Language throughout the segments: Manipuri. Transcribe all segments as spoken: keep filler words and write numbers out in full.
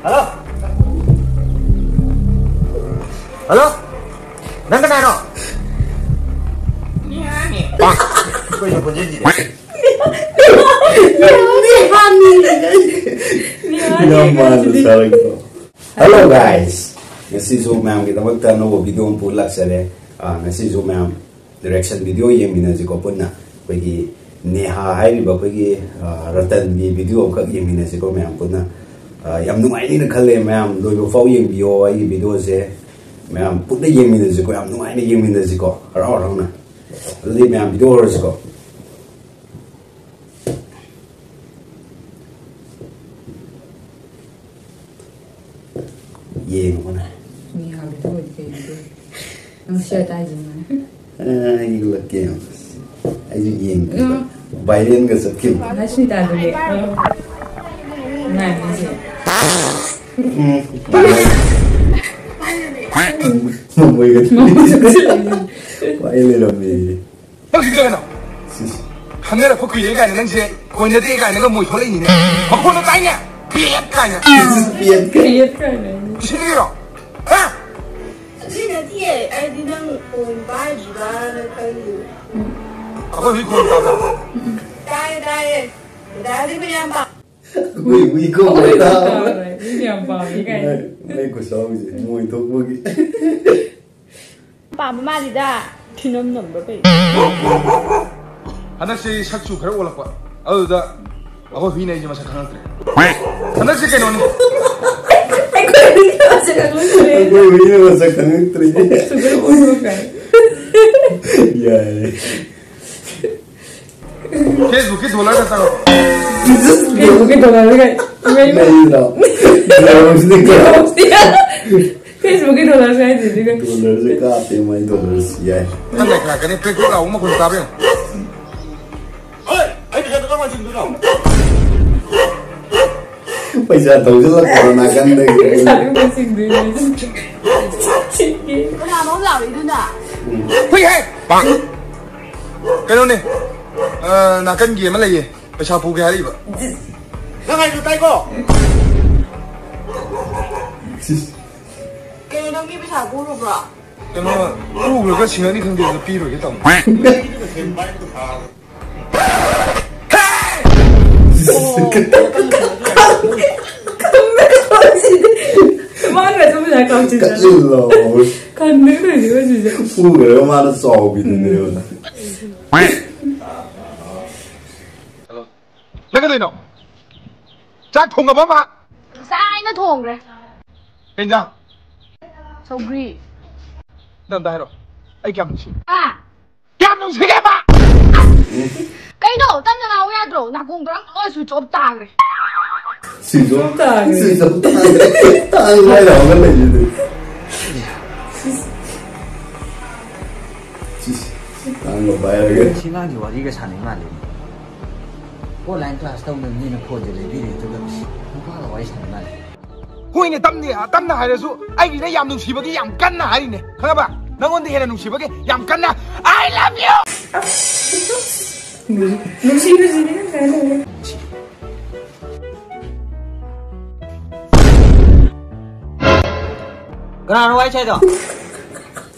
ꯍꯜꯂꯣ꯫ ꯍꯜꯂꯣ꯫ ꯅꯪ ꯀꯅꯥꯅꯣ? ꯀꯩꯅꯣ ꯈꯣꯟꯖꯦꯜꯁꯤꯗꯤ? ꯌꯥꯝ ꯃꯥꯟꯕ ꯁꯥꯔꯛꯇ꯭ꯔꯣ? Hello guys, ꯉꯁꯤꯁꯨ ꯃꯌꯥꯝꯒꯤꯗꯃꯛꯇ ꯑꯅꯧꯕ video ꯑꯃ ꯄꯨꯔ ꯂꯥꯛꯆꯔꯦ꯫ ꯑꯥ, ꯉꯁꯤꯁꯨ ꯃꯌꯥꯝ reaction video ꯌꯦꯡꯃꯤꯟꯅꯁꯤꯀꯣ ꯄꯨꯟꯅ꯫ ꯑꯩꯈꯣꯏꯒꯤ ꯅꯦꯍꯥ ꯍꯥꯏꯔꯤꯕ ꯑꯩꯈꯣꯏꯒꯤ, ꯑꯥ, ꯔꯇꯟꯒꯤ video ꯑꯃꯈꯛ ꯌꯦꯡꯃꯤꯟꯅꯁꯤꯀꯣ ꯃꯌꯥꯝ ꯄꯨꯟꯅ꯫ ꯑꯥ, ꯌꯥꯝ ꯅꯨꯡꯉꯥꯏꯅꯤꯅ ꯈꯜꯂꯦ ꯃꯌꯥꯝ, ꯂꯣꯏꯕ ꯐꯥꯎ ꯌꯦꯡꯕꯤꯌꯣ ꯑꯩꯒꯤ videoꯁꯦ꯫ ꯃꯌꯥꯝ ꯄꯨꯟꯅ ꯌꯦꯡꯃꯤꯟꯅꯁꯤꯀꯣ, ꯌꯥꯝ ꯅꯨꯡꯉꯥꯏꯅ ꯌꯦꯡꯃꯤꯟꯅꯁꯤꯀꯣ, ꯍꯔꯥꯎ ꯍꯔꯥꯎꯅ꯫ ꯑꯗꯨꯗꯤ ꯃꯌꯥꯝ video ꯍꯧꯔꯁꯤꯀꯣ꯫ ꯌꯦꯡꯉꯨꯅꯦ꯫ ꯃꯤ ꯍꯥꯏꯕꯗꯨ ꯑꯣꯏꯗꯤ ꯀꯩꯅꯣ? ꯅꯪ ꯁꯤ ꯍꯥꯏꯁꯤꯅꯦ꯫ ꯑ, ꯑꯩ ꯎꯠꯂꯛꯀꯦ꯫ ꯑꯩꯁꯨ ꯌꯦꯡꯒꯦ꯫ ꯎꯝ꯫ Viralꯒ ꯆꯠꯈꯤꯕ꯫ ꯉꯁꯤ ꯇꯥꯗꯣꯏꯅꯦ꯫ ꯎꯝ꯫ ꯉꯥꯏꯕꯤꯁꯦ꯫ ꯎꯝ꯫ ꯃꯃꯣꯏꯒ ꯃꯃꯣꯏꯒ ꯆꯠꯂꯦ꯫ ꯄꯥꯏ ꯂꯩꯔꯝꯃꯦ꯫ ꯅꯪ ꯁꯤꯗ ꯀꯩꯅꯣ? ꯁꯤꯁ꯫ ꯈꯪꯅꯔꯛꯄ ꯀꯨꯏꯔꯦ ꯀꯥꯏꯅ ꯅꯪꯁꯦ ꯀꯣꯏꯅꯗꯦ ꯀꯥꯏꯅꯒ ꯃꯣꯏ ꯊꯣꯛꯂꯛꯏꯅꯤꯅꯦ꯫ ꯃꯈꯣꯟꯗꯣ ꯇꯥꯏꯅꯦ꯫ ꯄꯦꯠ ꯀꯥꯏꯅ꯫ ꯄꯦꯠ ꯀꯥꯏꯅ꯫ ꯁꯤꯗꯤꯔꯣ? ꯍꯥ? ꯑꯗꯨꯏ ꯅꯠꯇꯤꯌꯦ, ꯑꯩꯗꯤ ꯅꯪ ꯐꯣꯟ ꯄꯥꯏꯗ꯭ꯔꯤꯕꯅ ꯈꯜꯂꯤꯅꯦ꯫ ꯑꯩꯈꯣꯏ ꯍꯨꯏ ꯈꯣꯡ ꯇꯥꯕ꯭ꯔꯥ? ꯇꯥꯏꯌꯦ, ꯇꯥꯏꯌꯦ꯫ ꯗꯥꯗꯤ ꯃꯌꯥꯝ ꯄꯥ- ꯑꯩꯈꯣꯏ ꯍꯨꯏ ꯈꯣꯡ ꯇꯥꯕ꯭ꯔꯥ? ꯃꯤ ꯌꯥꯝ ꯄꯥꯝꯃꯤ ꯀꯥꯏꯅ꯫ ꯃꯣꯏ, ꯃꯣꯏ ꯈꯨꯆꯥꯎꯁꯦ, ꯃꯣꯏ ꯊꯣꯛꯄꯒꯤ꯫ ꯄꯥꯝꯕ ꯃꯥꯜꯂꯤꯗ꯫ ꯊꯤꯅꯝ ꯅꯝꯕ꯭ꯔꯥ ꯀꯩꯅꯣ? ꯍꯟꯗꯛꯁꯤ ꯁꯛꯁꯨ ꯈꯔ ꯑꯣꯜꯂꯛꯄ꯫ ꯑꯗꯨꯗ ꯑꯩꯈꯣꯏ ꯍꯨꯏꯅ ꯑꯩꯁꯦ ꯃꯁꯛ ꯈꯪꯉꯛꯇ꯭ꯔꯦ꯫ ꯍꯟꯗꯛꯁꯤ ꯀꯩꯅꯣꯅꯤ꯫ ꯑꯩꯈꯣꯏ ꯍꯨꯏꯅ ꯃꯁꯛ ꯈꯪꯉꯛꯇ꯭ꯔꯦ꯫ ꯑꯩꯈꯣꯏ ꯍꯨꯏꯅ ꯃꯁꯛ ꯈꯪꯉꯛꯇ꯭ꯔꯦ꯫ ꯁꯨꯒꯔ ꯑꯣꯟꯕ ꯀꯥꯏ꯫ ꯌꯥꯏ꯫ Facebookꯀꯤ dollarꯒ ꯆꯪꯉꯛꯄ꯫ Facebookꯀꯤ dollarꯒ ꯏꯃꯩ ꯏꯃꯩ꯫ ꯂꯩꯗ꯭ꯔꯣ? Facebookꯀꯤ dollarꯁꯦ ꯍꯥꯏꯗ꯭ꯔꯤꯗꯨꯒ꯫ Dollarꯁꯦ ꯀꯥꯞꯄꯦ ꯃꯥꯏ dollarꯁꯦ ꯌꯥꯏ꯫ ꯅꯪ ꯂꯩꯈꯠꯂꯛꯀꯅꯤ, ꯄ꯭ꯔꯦꯛ ꯄ꯭ꯔꯦꯛ ꯂꯥꯎꯕ ꯃꯈꯣꯟ ꯇꯥꯕ꯭ꯔꯥ ꯌꯦꯡꯉꯨ꯫ ꯍꯣꯏ, ꯑꯩ ꯄꯩꯁꯥꯗꯣ ꯀꯔꯝ ꯀꯥꯟ ꯁꯤꯡꯗꯣꯏꯅꯣ? ꯄꯩꯁꯥ ꯊꯧꯖꯤꯜꯂꯛꯄ꯭ꯔꯣ ꯅꯥꯀꯟꯗꯒꯤ? ꯄꯩꯁꯥꯗꯨ ꯀꯃꯥꯏ ꯁꯤꯡꯗꯣꯏꯅꯣ? ꯀꯅꯥꯅꯣ ꯂꯥꯎꯔꯤꯗꯨꯅ? ꯎꯝ꯫ ꯍꯨꯏ ꯍꯦ! ꯀꯩꯅꯣꯅꯦ, ꯑ, ꯅꯥꯀꯟꯒꯤ ꯑꯃ ꯂꯩꯌꯦ, ꯄꯩꯁꯥ ꯄꯨꯒꯦ ꯍꯥꯏꯔꯛꯏꯕ꯫ ꯅꯪ ꯍꯥꯏꯗꯣ ꯇꯥꯏꯀꯣ? ꯀꯩꯅꯣ, ꯅꯪꯒꯤ ꯄꯩꯁꯥ ꯄꯨꯔꯨꯕ꯭ꯔꯣ? ꯀꯩꯅꯣ, ꯄꯨꯈ꯭ꯔꯒ ꯁꯤꯡꯉꯅꯤ ꯈꯪꯗꯦ, ꯑꯗꯨ ꯄꯤꯔꯣꯏꯒꯦ ꯇꯧꯅꯤ꯫ ꯃꯥꯅ ꯁꯨꯝ ꯄꯩꯁꯥ ꯀꯥꯞꯆꯤꯟ ꯆꯠꯂꯦ꯫ ꯀꯜꯂꯣ꯫ ꯀꯟꯗꯦ ꯀꯩꯅꯣ ꯁꯤꯁꯦ꯫ ꯄꯨꯈ꯭ꯔꯒ ꯃꯥꯅ ꯆꯥꯎꯕꯤꯗꯨꯅꯦꯕ꯫ ꯅꯪ ꯀꯩꯗꯧꯅꯣ? ꯆꯥꯛ ꯊꯣꯡꯉꯕ ꯃꯥ? ꯉꯁꯥꯏꯅ ꯊꯣꯡꯈ꯭ꯔꯦ꯫ ꯀꯩ ꯏꯟꯖꯥꯡ? ꯁꯧꯒ꯭ꯔꯤ꯫ ꯅꯪ ꯑꯝꯇ ꯍꯥꯏꯔꯣ꯫ ꯑꯩ ꯀꯌꯥꯝ ꯅꯨꯡꯁꯤ? ꯑꯥ꯫ ꯀꯌꯥꯝ ꯅꯨꯡꯁꯤꯒꯦꯕ? ꯀꯩꯅꯣ? ꯇꯞꯅ ꯉꯥꯡꯉꯨ ꯌꯥꯗ꯭ꯔꯣ? ꯅꯥꯀꯣꯡꯗꯣ ꯂꯣꯏ switch off ꯇꯥꯈ꯭ꯔꯦ꯫ Switch off ꯇꯥꯈ꯭ꯔꯦ꯫ Switch off ꯇꯥꯈ꯭ꯔꯦ꯫ ꯇꯥꯈ꯭ꯔꯦ ꯍꯥꯏꯔ ꯍꯧꯒꯠꯂꯛꯏꯁꯤꯗꯤ꯫ ꯁꯤꯁ, ꯇꯥꯡꯕ ꯄꯥꯏꯔꯒ꯫ ꯁꯤ ꯑꯉꯥꯡꯁꯤ ꯋꯥꯔꯤꯒ ꯁꯥꯟꯅꯩ ꯃꯥꯜꯂꯦ꯫ Online class ꯇꯧꯅꯕꯅꯤꯅ ꯐꯣꯟꯁꯦ ꯂꯩꯕꯤꯔꯦ, ꯑꯗꯨꯒ ꯅꯨꯄꯥꯒ ꯋꯥꯔꯤ ꯁꯥꯟꯅꯩ ꯃꯥꯜꯂꯦ꯫ ꯍꯣꯏꯅꯦ, ꯇꯝꯅꯦ, ꯇꯝꯅ ꯍꯥꯏꯔꯁꯨ ꯑꯩꯒꯤꯅ ꯌꯥꯝ ꯅꯨꯡꯁꯤꯕꯒꯤ ꯌꯥꯝ ꯀꯟꯅ ꯍꯥꯏꯔꯤꯅꯦ, ꯈꯪꯉꯕ? ꯅꯪꯉꯣꯟꯗ ꯍꯦꯟꯅ ꯅꯨꯡꯁꯤꯕꯒꯤ ꯌꯥꯝ ꯀꯟꯅ "I love you"꯫ ꯅꯨꯡꯁꯤꯕꯁꯤꯗꯤ ꯀꯩꯅꯣ꯫ ꯀꯅꯥꯅꯣ ꯋꯥꯔꯤ ꯁꯥꯏꯗꯣ?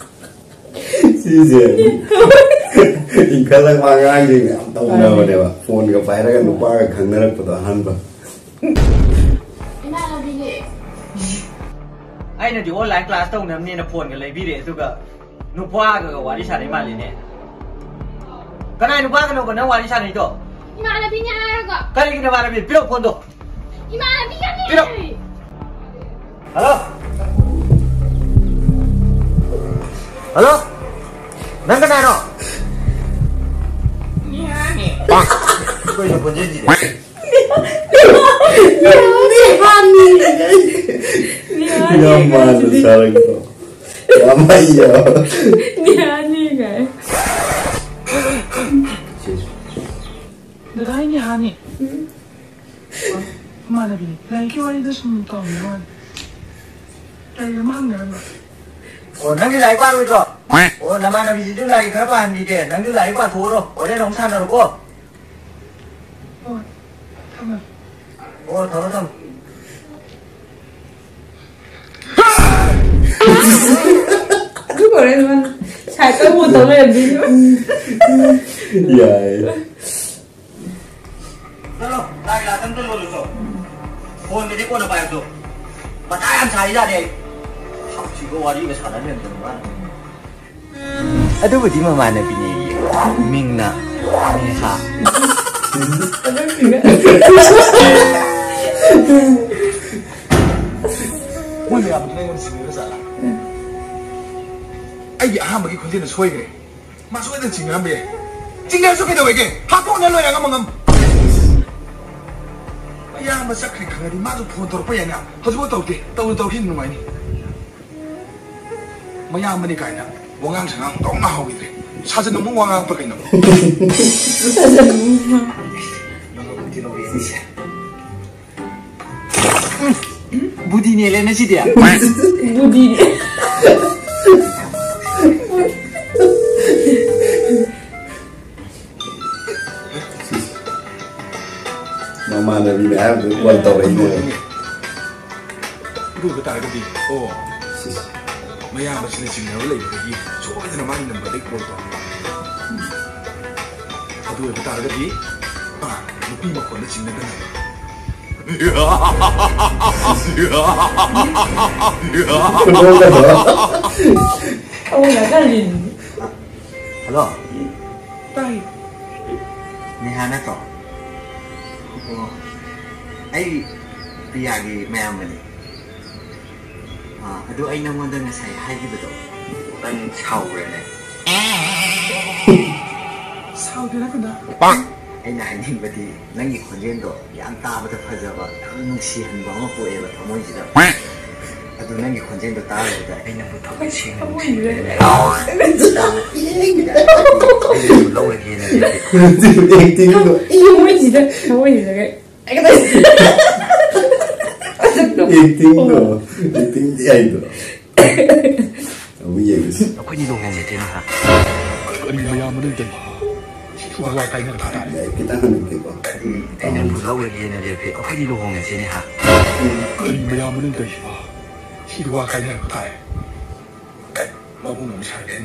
ꯁꯤꯁꯦ ꯏꯟꯈꯠꯂꯛꯄ ꯑꯉꯥꯡꯁꯤꯡ ꯌꯥꯝ ꯇꯧꯅꯕꯅꯦꯕ, ꯐꯣꯟꯒ ꯄꯥꯏꯔꯒ ꯅꯨꯄꯥꯒ ꯈꯪꯅꯔꯛꯄꯗꯣ ꯑꯍꯥꯟꯕ꯫ ꯏꯃꯥꯟꯅꯕꯤꯅꯦ꯫ ꯑꯩꯅꯗꯤ online class ꯇꯧꯅꯕꯅꯦꯅ ꯐꯣꯟꯒ ꯂꯩꯕꯤꯔꯦ, ꯑꯗꯨꯒ ꯅꯨꯄꯥꯒ ꯋꯥꯔꯤ ꯁꯥꯟꯅꯩ ꯃꯥꯜꯂꯤꯅꯦ꯫ ꯀꯅꯥꯏ ꯅꯨꯄꯥꯒꯅꯣꯕ ꯅꯪ ꯋꯥꯔꯤ ꯁꯥꯟꯅꯩꯗꯣ? ꯏꯃꯥꯟꯅꯕꯤꯅꯦ ꯍꯥꯏꯔꯒ꯫ ꯀꯔꯤꯒꯤ ꯅꯃꯥꯟꯅꯕꯤ? ꯄꯤꯔꯛꯑꯣ ꯐꯣꯟꯗꯣ꯫ ꯏꯃꯥꯟꯅꯕꯤꯒꯅꯦ꯫ ꯄꯤꯔꯛꯑꯣ꯫ ꯍꯜꯂꯣ? ꯍꯜꯂꯣ? ꯅꯪ ꯀꯅꯥꯅꯣ? ꯀꯩꯅꯣ ꯈꯣꯟꯖꯦꯜꯁꯤꯗꯤ? ꯅꯦꯍꯥꯅꯤ꯫ ꯌꯥꯝ ꯃꯥꯟꯕ ꯁꯥꯔꯛꯇ꯭ꯔꯣ? ꯌꯥꯝ ꯍꯩꯌꯦꯕ꯫ ꯅꯦꯍꯥꯅꯤ ꯀꯥꯏ꯫ ꯗꯗꯥ, ꯑꯩ ꯅꯦꯍꯥꯅꯤ꯫ ꯏꯃꯥꯟꯅꯕꯤ, ꯂꯥꯏꯔꯤꯛꯀꯤ ꯋꯥꯔꯤꯗ ꯁꯨꯝ ꯇꯧꯔꯝꯕ ꯋꯥꯅꯤ꯫ ꯂꯥꯏꯔꯤꯛ ꯑꯃ ꯍꯪꯅꯔꯝꯕ꯫ ꯑꯣ, ꯅꯪꯗꯤ ꯂꯥꯏꯔꯤꯛ ꯄꯥꯔꯣꯏꯗ꯭ꯔꯣ? ꯑꯣ, ꯅꯃꯥꯟꯅꯕꯤꯁꯤꯁꯨ ꯂꯥꯏꯔꯤꯛ ꯈꯔ ꯄꯥꯍꯟꯈꯤꯒꯦ꯫ ꯅꯪꯁꯨ ꯂꯥꯏꯔꯤꯛ ꯄꯥꯊꯣꯛꯎꯔꯣ꯫ ꯍꯣꯔꯦꯟ ꯑꯃꯨꯛ ꯁꯥꯟꯅꯔꯣꯀꯣ꯫ ꯍꯣꯏ, ꯊꯝꯃꯦ꯫ ꯑꯣ, ꯊꯝꯃꯣ, ꯊꯝꯃꯣ꯫ ꯑꯗꯨ ꯍꯣꯔꯦꯟ ꯃꯥꯅ ꯁꯥꯏꯠꯇ ꯑꯃꯨꯛ ꯇꯧ ꯂꯩꯔꯝꯗꯣꯏꯅꯦ꯫ ꯌꯥꯏ꯫ ꯆꯠꯂꯣ, ꯂꯥꯏ ꯒꯤꯂꯥꯁ ꯑꯝꯇ ꯂꯣꯜꯂꯨꯆꯣ꯫ ꯐꯣꯟꯒꯗꯤ ꯀꯣꯟꯅ ꯄꯥꯏꯔꯛꯆꯣ꯫ ꯃꯊꯥ ꯌꯥꯝ ꯁꯥꯔꯤꯖꯥꯠꯅꯤ ꯑꯩ꯫ ꯁꯛꯁꯤꯒ ꯋꯥꯔꯤꯒ ꯁꯥꯟꯅ ꯂꯩꯔꯝꯗꯅ ꯃꯥꯅ꯫ ꯑꯗꯨꯕꯨꯗꯤ ꯃꯃꯥꯟꯅꯕꯤꯅꯦ꯫ ꯃꯤꯡꯅ ꯅꯦꯍꯥ꯫ ꯃꯣꯏ ꯃꯌꯥꯝꯗꯨꯅ ꯑꯩꯉꯣꯟꯗ ꯁꯤꯟꯅꯔ ꯖꯥꯠꯂꯥ? ꯑꯩꯒꯤ ꯑꯍꯥꯟꯕꯒꯤ ꯈꯣꯟꯖꯦꯜꯗ ꯁꯣꯏꯈ꯭ꯔꯦ꯫ ꯃꯥ ꯁꯣꯏꯗꯅ ꯆꯤꯡꯅꯔꯝꯕ ꯌꯥꯏ꯫ ꯆꯤꯡꯅꯔꯁꯨ ꯀꯩꯗꯧꯋꯦꯒꯦ? ꯍꯥꯠꯇꯣꯛꯅ ꯂꯣꯏꯔꯦ ꯑꯉꯝ ꯑꯉꯝ꯫ ꯃꯌꯥꯝꯕ ꯆꯠꯈ꯭ꯔꯦ ꯈꯪꯉꯗꯤ ꯃꯥꯁꯨ ꯐꯣꯟ ꯇꯧꯔꯛꯄ ꯌꯥꯏꯅ꯫ ꯍꯧꯖꯤꯛꯐꯥꯎ ꯇꯧꯗꯦ꯫ ꯇꯧꯅ ꯇꯧꯈꯤꯅ ꯅꯨꯡꯉꯥꯏꯅꯤ꯫ ꯃꯌꯥꯝꯕꯅꯤ ꯀꯥꯏꯅ ꯋꯥꯉꯥꯡ ꯁꯉꯥꯡ ꯇꯧꯅ ꯍꯧꯈꯤꯗ꯭ꯔꯦ꯫ ꯁꯥꯖꯟ ꯑꯃꯨꯛ ꯋꯥ ꯉꯥꯡꯉꯛꯄ꯭ꯔꯥ ꯀꯩꯅꯣ? ꯁꯥꯖꯟ ꯑꯃꯨꯛ ꯉꯥꯡ- ꯕꯨꯗꯤ ꯅꯦꯜꯂꯦꯅ ꯁꯤꯗꯤ꯫ ꯕꯨꯗꯤ꯫ ꯃꯃꯥꯟꯅꯕꯤꯅꯦ ꯍꯥꯏꯕꯗꯨ ꯀꯣꯜ ꯇꯧꯔꯛꯏꯅꯦ꯫ ꯑꯗꯨ ꯑꯣꯏꯕ ꯇꯥꯔꯒꯗꯤ, ꯑꯣ, ꯁꯤꯁ꯫ ꯃꯌꯥꯝꯕꯁꯤꯅ ꯆꯤꯡꯅꯕ ꯂꯩꯕꯗꯒꯤ ꯁꯣꯏꯗꯅ ꯃꯥꯒꯤ ꯅꯝꯕꯔꯗꯒꯤ ꯀꯣꯜ ꯇꯧꯔꯛꯏ꯫ ꯑꯗꯨ ꯑꯣꯏꯕ ꯇꯥꯔꯒꯗꯤ, ꯑ, ꯅꯨꯄꯤ ꯃꯈꯣꯟꯗ ꯆꯤꯡꯅꯗꯅ꯫ ꯈꯨꯅꯣꯛꯀꯗꯣ꯫ ꯍꯜꯂꯣ꯫ ꯇꯥꯏ꯫ ꯅꯦꯍꯥ ꯅꯠꯇ꯭ꯔꯣ? ꯑꯣ, ꯑꯩ ꯄ꯭ꯔꯤꯌꯥꯒꯤ ꯃꯌꯥꯝꯕꯅꯤ꯫ ꯑꯥ, ꯑꯗꯨ ꯑꯩ ꯅꯪꯉꯣꯟꯗ ꯉꯁꯥꯏ ꯍꯥꯏꯈꯤꯕꯗꯣ, ꯅꯪ ꯁꯥꯎꯕ꯭ꯔꯅꯦ? ꯁꯥꯎꯗꯦꯗ ꯀꯅꯥ? ꯑꯩꯅ ꯍꯥꯏꯅꯤꯡꯕꯗꯤ, ꯅꯪꯒꯤ ꯈꯣꯟꯖꯦꯜꯗꯣ ꯌꯥꯝ ꯇꯥꯕꯗ ꯐꯖꯕ, ꯌꯥꯝ ꯅꯨꯡꯁꯤꯍꯟꯕ ꯑꯃ ꯄꯣꯛꯑꯦꯕ ꯊꯃꯣꯏꯁꯤꯗ꯫ ꯑꯗꯨ ꯅꯪꯒꯤ ꯈꯣꯟꯖꯦꯜꯗꯣ ꯇꯥꯔꯨꯕꯗ ꯑꯩꯅꯕꯨ ꯊꯃꯣꯏ ꯁꯦꯡꯅ ꯊꯃꯣꯏꯁꯤꯗ ꯅꯨꯡꯁꯤꯈ꯭ꯔꯦꯅꯦ꯫ ꯑꯩꯅꯁꯨ ꯂꯧꯔꯒꯦꯅ ꯂꯦꯞꯄꯦ꯫ ꯑꯦꯛꯇꯤꯡꯗꯣ꯫ ꯊꯃꯣꯏꯁꯤꯗ, ꯊꯃꯣꯏꯁꯤꯗ꯫ ꯑꯦꯛꯇꯤꯡꯗꯣ, ꯑꯦꯛꯇꯤꯡꯗꯤ ꯍꯩꯗ꯭ꯔꯣ? ꯑꯃꯨꯛ ꯌꯦꯡꯉꯁꯤ꯫ ꯑꯩꯈꯣꯏꯅꯤ ꯂꯨꯍꯣꯡꯉꯁꯦ ꯅꯦꯍꯥ꯫ ꯀꯔꯤ ꯃꯌꯥꯝ ꯑꯃ ꯂꯩꯇꯦ? ꯁꯤꯗꯤ ꯋꯥ ꯀꯥꯏꯅꯕ ꯇꯥꯔꯦ꯫ ꯌꯥꯏ, ꯈꯤꯇꯪ ꯍꯟꯗꯣꯛꯀꯦꯀꯣ꯫ ꯑꯩꯅꯕꯨ ꯂꯧꯔꯒꯦꯅ ꯂꯦꯞꯄꯦ꯫ ꯑꯩꯈꯣꯏꯅꯤ ꯂꯨꯍꯣꯡꯉꯁꯦ ꯅꯦꯍꯥ꯫ ꯀꯔꯤ ꯃꯌꯥꯝ ꯑꯃ ꯂꯩꯇꯦ? ꯁꯤꯗꯤ ꯋꯥ ꯀꯥꯏꯅꯕ ꯇꯥꯔꯦ꯫ ꯃꯕꯨꯡ ꯑꯃ ꯁꯥꯔꯦ꯫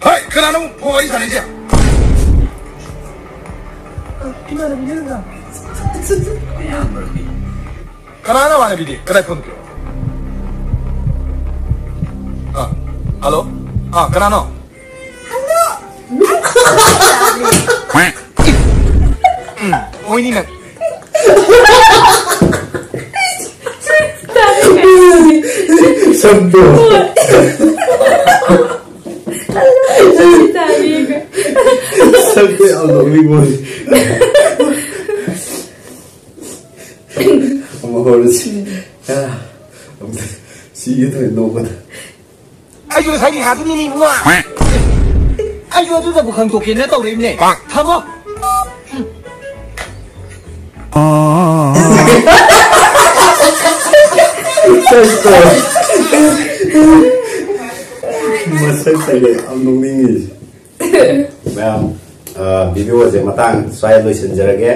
ꯍꯣꯏ, ꯀꯅꯥꯅꯣ ꯐꯣꯟ ꯋꯥꯔꯤ ꯁꯥꯟꯅꯩꯁꯦ? ꯏꯃꯥꯟꯅꯕꯤꯅꯦ ꯀꯀꯥ꯫ ꯀꯅꯥꯅꯣ ꯅꯃꯥꯟꯅꯕꯤꯗꯤ? ꯀꯗꯥꯏ ꯐꯣꯟ ꯄꯤꯔꯛꯑꯣ? ꯑꯥ, ꯍꯜꯂꯣ? ꯑꯥ, ꯀꯅꯥꯅꯣ? ꯎꯝ, ꯑꯣꯏꯅꯤ ꯅꯪ꯫ ꯁꯛꯇꯣ꯫ ꯁꯛꯇꯣ ꯌꯥꯝ ꯅꯣꯛꯅꯤꯡꯕ꯫ ꯑꯃꯨꯛ ꯍꯧꯔꯁꯤ꯫ ꯑꯃꯨꯛ ꯁꯤꯒꯦ ꯇꯧꯋꯦ ꯅꯣꯛꯄꯗ꯫ ꯑꯩꯁꯨ ꯉꯁꯥꯏ ꯅꯤꯍꯥꯗꯨꯅꯤꯅꯦ ꯏꯕꯨꯡꯉꯣ꯫ ꯑꯩꯁꯨ ꯑꯗꯨꯗꯕꯨ ꯈꯪꯗꯣꯛꯀꯦꯅ ꯇꯧꯔꯛꯏꯕꯅꯦ꯫ ꯊꯝꯃꯣ꯫ ꯁꯛꯇꯣ꯫ ꯃꯁꯛꯁꯤꯗꯤ ꯌꯥꯝ ꯅꯣꯛꯅꯤꯡꯉꯤ꯫ ꯃꯌꯥꯝ, ꯑ, ꯚꯤꯗꯤꯑꯣꯁꯦ ꯃꯇꯥꯡ ꯁ꯭ꯋꯥꯏꯗ ꯂꯣꯏꯁꯤꯟꯖꯔꯒꯦ꯫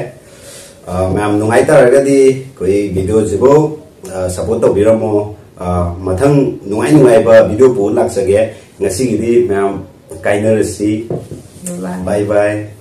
ꯑ, ꯃꯌꯥꯝ ꯅꯨꯡꯉꯥꯏꯇꯥꯔꯒꯗꯤ ꯑꯩꯈꯣꯏ ꯚꯤꯗꯤꯑꯣꯁꯤꯕꯨ, ꯑ, ꯁꯞꯄꯣꯔꯠ ꯇꯧꯕꯤꯔꯝꯃꯣ꯫ ꯑ, ꯃꯊꯪ ꯅꯨꯡꯉꯥꯏ ꯅꯨꯡꯉꯥꯏꯕ ꯚꯤꯗꯤꯑꯣ ꯄꯨꯔ ꯂꯥꯛꯆꯒꯦ꯫ ꯉꯁꯤꯒꯤꯗꯤ ꯃꯌꯥꯝ ꯀꯥꯏꯅꯔꯁꯤ꯫ ꯕꯥꯏ ꯕꯥꯏ꯫ ꯕꯥꯏ ꯕꯥꯏ꯫